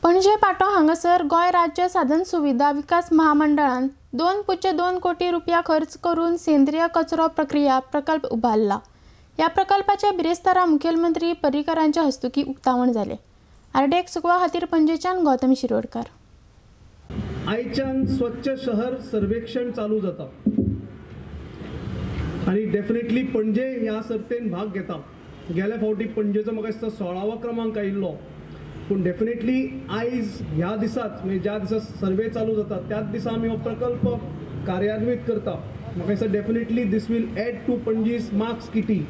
पणजे पाटो हांगासर गोंय राज्य साधन सुविधा विकास महामंडळान 2.2 कोटी रुपया खर्च करून सेंद्रीय कचरो प्रक्रिया प्रकल्प उबारला. ह्या प्रकल्पाचे बिरेस्तारा मुखेलमंत्री पर्रीकरांच्या हस्तुकी उक्तावण जालें. आरडीएक्स सुकवा खातीर पणजेच्यान गौतम शिरोडकर. आयच्यान स्वच्छ शहर सर्वेक्षण चालू जाता आनी डेफिनेटली पणजे ह्या सर्तेन भाग घेता. गेल्या फावटी पणजेचो म्हाका दिसता 16वो क्रमांक आयिल्लो, पूण डेफिनेटली आयज ह्या दिसाच म्हणजे ज्या दिसा सर्वे चालू जाता त्याच दिसा आमी हो प्रकल्प कार्यान्वीत करता. म्हाका दिसता definitely this will add to Panaji's marks kitty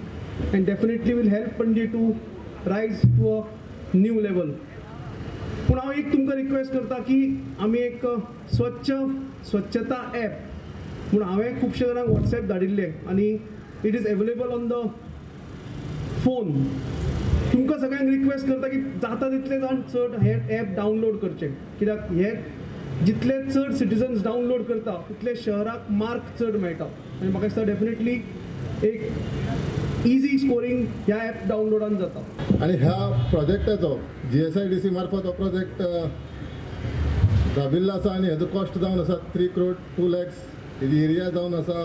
and definitely will help Panaji to rise to a new level. पूण हांव एक तुमकां रिक्वेस्ट करता की आमी एक स्वच्छता एप म्हूण हांवें खुबशे जाणांक वॉट्सएप धाडिल्लें आनी it is available on the phone. तुमकां सगळ्यांक रिक्वेस्ट करता की जाता तितले जाण चड हे एप डावनलोड करचे, कित्याक हे जितले चड सिटीजन्स डावनलोड करता तितले शहराक मार्क चड मेळटा आनी म्हाका दिसता डेफिनेटली एक इजी स्कोरींग ह्या एप डावनलोडान जाता. आनी ह्या प्रोजेक्टाचो GSIDC मार्फत हो प्रोजेक्ट राबिल्लो आसा आनी हेजो कॉस्ट जावन आसा 3 crore 2 lakhs. हेजी एरिया जावन आसा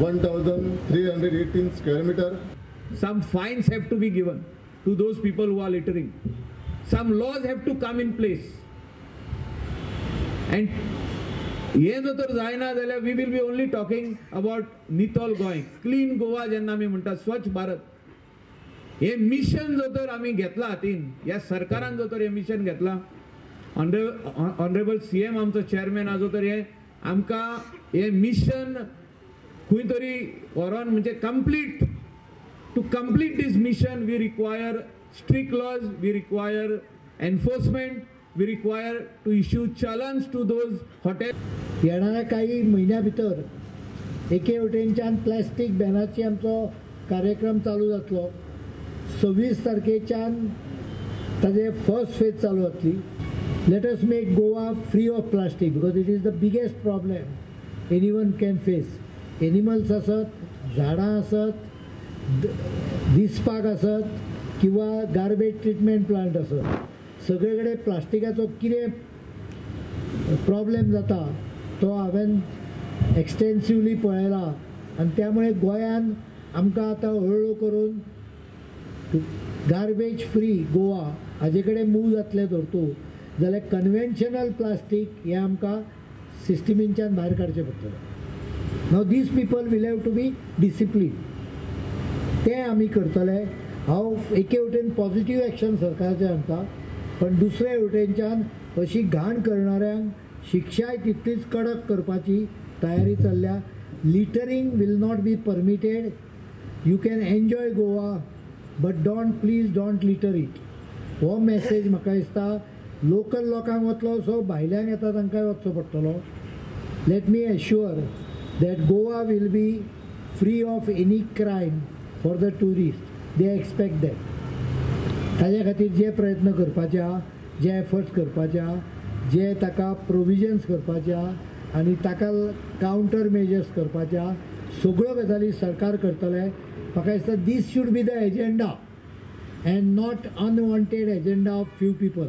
1318 square metre. Some fines have to be given to those people who are littering. Some laws have to come in place. And हे जर तर जायना जाल्यार we will be only talking about नितळ Goa, clean Goa जेन्ना आमी म्हणटा, स्वच्छ भारत. हे मिशन जर तर आमी घेतला हातीन, ह्या सरकारान जर तर हे मिशन घेतला, ऑनरेबल CM आमचो चेअरमॅन आजो तर हे आमकां हे मिशन खंय तरी व्हरोन म्हणजे complete. To complete this mission, we require strict laws, we require enforcement, we require to issue challans to those hotels. येणाऱ्या काही म्हयन्या भितर एके वटेनच्यान प्लास्टीक बॅनाची आमचो कार्यक्रम चालू जातलो. 26 तारखेच्यान ताजे फर्स्ट फेज चालू जातली. Let us make Goa free of plastic because it is the biggest problem anyone can face. Animals आसत, झाडां आसत, दिसपाक आसत किंवा गार्बेज ट्रिटमेंट प्लांट आसत, सगळे कडेन प्लास्टिकाचो कितें प्रॉब्लेम जाता तो हांवें एक्सटेन्सिवली पळयला आनी त्यामुळे गोंयान आमकां आतां हळूहळू करून गार्बेज फ्री गोवा हाजे कडेन मूव जातलें धरतू जाल्यार कन्वेन्शनल प्लास्टीक हें आमकां सिस्टमींच्यान भायर काडचें पडटलें. Now these people will have to be discipline. तें आमी करतले. हांव एके वटेन पॉझिटिव्ह एक्शन सरकाराचें हाडटा, पण दुसरे वटेनच्यान अशी घाण करणाऱ्यांक शिक्षाय तितलीच कडक करपाची तयारी चल्ल्या. Littering will not be permitted. You can enjoy Goa but don't, please don't litter it. हो मॅसेज म्हाका दिसता लोकल लोकांक वतलो, सो भायल्यान येता तांकांय वचचो पडटलो. Let me assure that Goa will be free of any crime for the tourist. They expect that. ताज्या खातीर जे प्रयत्न करपाचे आहा, जे एफर्ट्स करपाचे आहा, जे ताका प्रोविजन्स करपाचे आहा आनी ताका कावंटर मेजर्स करपाचे आहा, सगळ्यो गजाली सरकार करतले. म्हाका दिसता this should be the agenda and not unwanted agenda of few people.